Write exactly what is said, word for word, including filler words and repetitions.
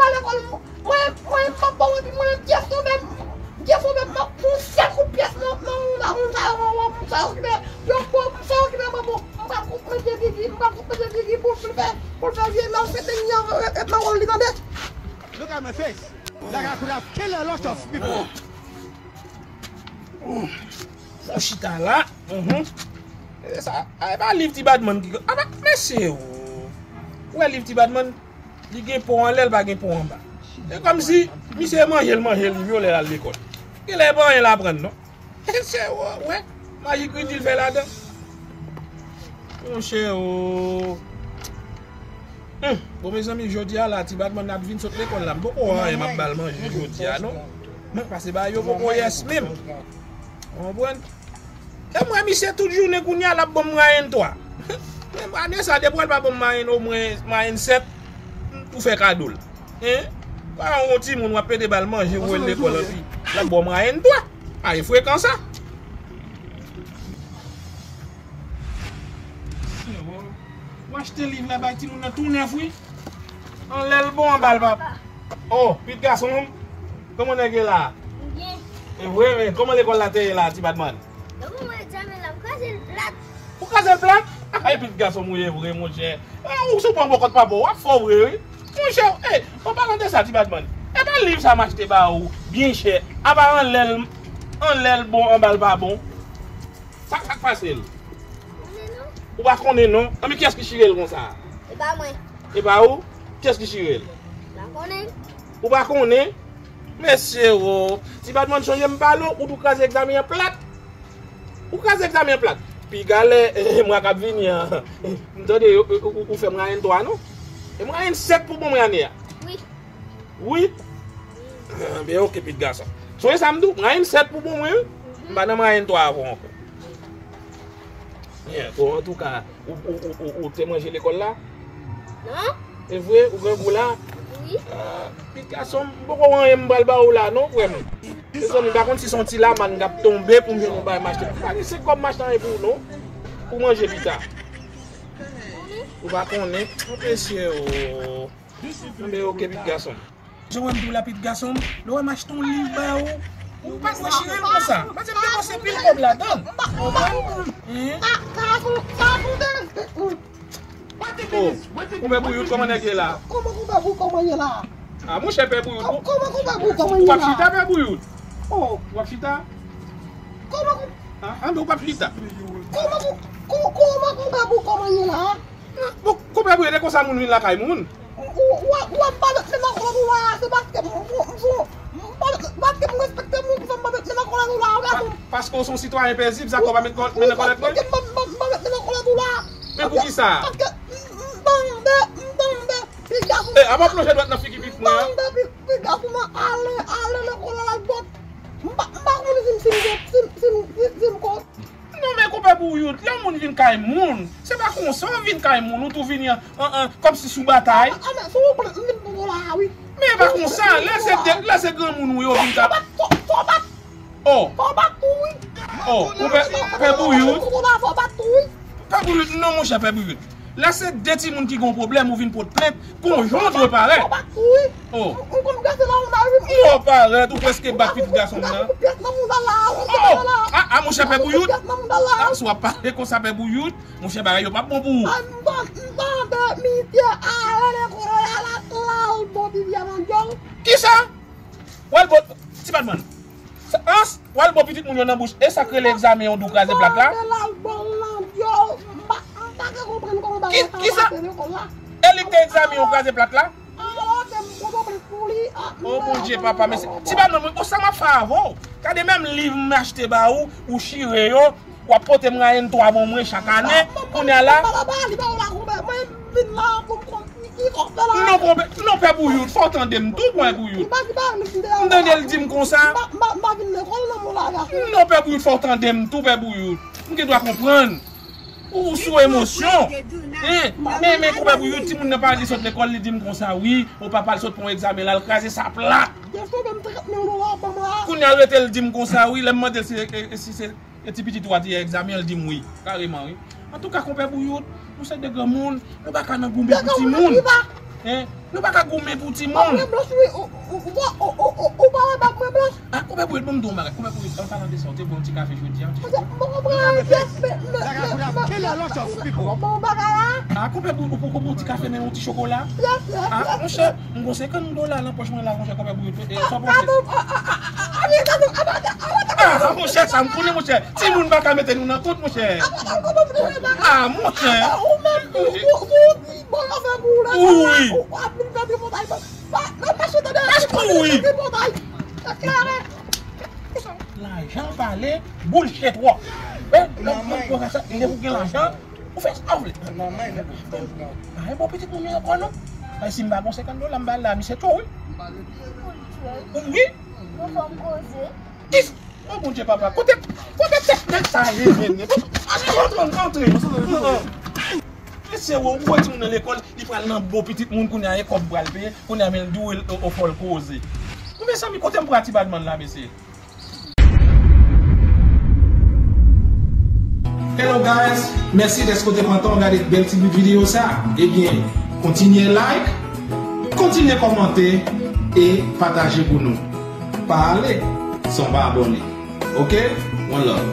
pa lekòl. Mwen, mwen, m ap ba w epi mwen menm, Dyefo menm, Dyefo menm, m ap fè yon sèl kout pyès nan, nan, nan moun sa yo, nan moun sa yo ki gen, yo, bon, moun sa yo ki gen manman, m pral kout mete Gigi, m pral kout mete Gigi pou l fè, pou l fè vye nan fete li an, ret, ret nan wòl li, tande? Look at my face. Like I could have killed a lot of people. Ou chita la. Mhm. E sa, a, e pa liv ti Badman ki, a, pa, mesye, o. Ou wè liv ti Badman? Li gen po anlè, l pa gen po anba. E kòmsi misye manje l, manje liv yo lè l al lekòl. Genlè pa anyen l aprann, non. Se, ou wè, maji kredi l fè ladan. Monchè, o. Hum, bon, mezanmi, jodi a la, ti Badman ap vin sot lekòl la. M poko wè anyen, m ap ba l manje jodi a, non. Mwen pase ba yo poko yès menm. Ou konprann? E mwen, misye tout jounen kounye a, l ap ban m mwayèn twa. Men ane sa, depi w pa ban m mwayèn, omwen mwayèn sèt, ou fè kado l. Hein? Pa yon timoun w ap pede ba l manje, voye l lekòl, anpi l ap ba w mwayèn twa. A, e frekan sa. Ou achte liv la bay timoun nan tou nèf, wi. Anlè l bon, anba l pa. Oh, pitit gason m, kòman nèg ye la? Byen. E vre, men kòman lekòl la te ye la, ti Badman? Yo ban mwen egzamen la, m kraze l plat. Ou kraze l plat? Ay, pitit gason m ou ye vre, monchè. E, ou sou pran bòkòt papa w, w ap fò vre, wi. Monchè, e, an palan de sa, ti Badman, e pa liv sa m achte ba ou, byen chè, apa anlè l, anlè l bon, anba l pa bon? Sa, sa k pase l? Konnen non. Ou pa konnen non? Anben kiyès ki chire l konsa? E pa mwen. E pa ou? Kiyès ki chire l? Pa konnen. Ou pa konnen? Mesye, o. Ti Badman, sonje m pale w, ou tou kraze egzamen an plat. Ou kraze egzamen an plat. Piga lè, mwa k ap vini an, m tande yo, ou, ou, ou fè mwayèn twa, non? E mwayèn sèt pou bon mwen ane a. Wi. Wi? Anben, oke, pitit gason. Sonje sa m di w, mwayèn sèt pou bon mwen, wi. M pa nan mwayèn twa avè w ankò. Byen, bon, antouka, ou, ou, ou, ou, ou te manje lekòl la? Non. E vre, ou grangou la? Wi. Ah, pitit gason m, m poko wè anyen m pral ba ou la, non, frè m. Mezanmi, m pa konn si se yon ti lamann k ap tonbe pou m jwenn yon bagay m achte. M pa gen senk kòb m achte anyen pou ou, non. Pou manje pita. Ou pa konnen? Mesye, o. Anben, oke, pitit gason m. Jan w wè m di w la, pitit gason m, lè w wè m achte yon liv ba ou, ou pa dwe chire l konsa. Paske m depanse pil kòb ladan l. Ou konprann? Hein? Oh, ou pè Bouyout, kòman nèg ye la? Kòman, kòman, kòman ye la? Ah, monchè, pè Bouyout, kòman, kòman, kòman ye la? W ap chita, pè Bouyout? Oh. W ap chita? Kòman kon... Ah, ah, men ou p ap chita. Kòman kon... kon... kòman konpè Bouyon kòman ye la? Bon, konpè Bouyon, e konsa moun vin lakay moun. Ou, ou, ou ap ba lòt menm nan kòlèt ou la, se paske m, m, m, m, m pa, paske m respekte moun, ki fè m ba lòt menm nan kòlèt ou la, ou gade. Pa, paske w se yon sitwayen pezib, sa fè w pa met kò, men nan kòlèt mwen? Paske m ba, ba, ba lòt menm nan kòlèt ou la. Men poukisa? Paske m, m tande, m tande, piga sou... Eh, a pa plonje dwèt nan figi pitit mwen an. M tande pi, piga sou mwen, ale, ale nan kòlèt al bòt. M pa, m pa konn si m, si m gen, si m, si m, si, si m kon... Non, men konpè Bouyout, lè yon moun vin kay moun, se pa konsa w vin kay moun, ou tou vini an, an, an, kòmsi sou batay. Ah, ah, men, souple, m vin pou la, wi. Men e pa konsa, lè se de, lè se granmoun ou yo vin kay. Fò bat, fò, fò bat. Oh. Fò bat tou, wi. Oh, konpè, pè Bouyout. Fò bat tou, wi. Pè Bouyout, non, monchè, pè Bouyout. Lè se de timoun ki gen yon pwoblèm, ou vin pot plent, konjwen w dwe parèt. Fò bat tou, wi. Oh. Ou, ou konn gate la, ou mari m. Ou parèt, ou prèske bat pitit gason m nan. Ou pyès nan mouda la, ou pyès nan mouda la. Ah, ah, monchè, pè Bouyout. Ou pyès nan mouda la. Ah, si w ap pale konsa, pè Bouyout, monchè, bagay yo p ap bon pou ou. Ah, m tande, m tande, misye ale lekòl la, la, la, l bon, Vivian nan dyòl. Kisa? W al bo, ti patman. Sa, ans, w al bo pitit moun yo nan bouch. E sa k rele egzamen yo di w kraze plat la? Tande l al bo l nan dyòl. M pa, m pa ka konprann kòman bagay sa pase lekòl la. E li k te egzamen yo kraze plat la? Oh, Bondye, papa, mèsi. Ti patman, mwen, o sa m ap fè avè w? Gade menm liv m achte ba ou, ou chire yo, w ap pote m rayen twa ban mwen chak ane, kounye a la. Non, konpè, non, pè Bouyout, fò w tande m tou, pè Bouyout. M tande l di m konsa. Non, pè Bouyout, fò w tande m tou, pè Bouyout. M gen dwa konprann. Ou sou emosyon. Hein? Men, men, konpè Bouyout, timoun nan pa di sot lekòl, li di m konsa, wi, o papa l sot pran yon egzamen la, l kraze sa plat. Kounye a l rete l di m konsa, wi, lè m mande l si, e, e, si se e ti pitit ou a te fè egzamen an, l di m wi. Kareman, wi. Antouka, konpè Bouyout, nou se de granmoun, nou pa ka nan goumen pou timoun. Hein? Nou pa ka goumen pou timoun. Ou pa wè bab mwen blanch? Ah, konpè Bouyout, ban m di w yon bagay. Konpè Bouyout, an palan de sa, w te bwè yon ti kafe jodi a, yon ti chokola? Mwen konprann, yes, men, men, men, men, men, bon bagay la. Ah, konpè Bouyout, ou poko bwè yon ti kafe, men yon ti chokola? Yes, yes, yes. Ah, monchè, m gon senkant dola nan pòch mwen la, monchè, konpè Bouyout. E, sa w panse? Ah, monchè, sa m konnen, monchè. Timoun pa ka mete nou nan kont, monchè. Ah, monchè. Wi. Wi. Lajan pale, bullshit wè. Lè ou gen lajan, ou fè sa w vle. Pa gen bon pitit moun yo ankò non. Ay, si m pa gon senkant dola, m ba l la, misye cho wi. Wi. Bon, Bondye papa, kote, kote tèt nèg sa ye, men? Antre, antre, antre. Mesye, ou wè timoun nan lekòl, li pral nan bo pitit moun, kounye a e kòb pral peye, kounye a men l di w, o, o fò l koze. Mezanmi, kote m pran ti badman la, mesye? Hello guys, mèsi dèske w te pran tan w gade bèl ti bout videyo sa. Ebyen, kontinye like, kontinye kòmante e pataje pou nou. Pa ale san w pa abòne. Oke? One love.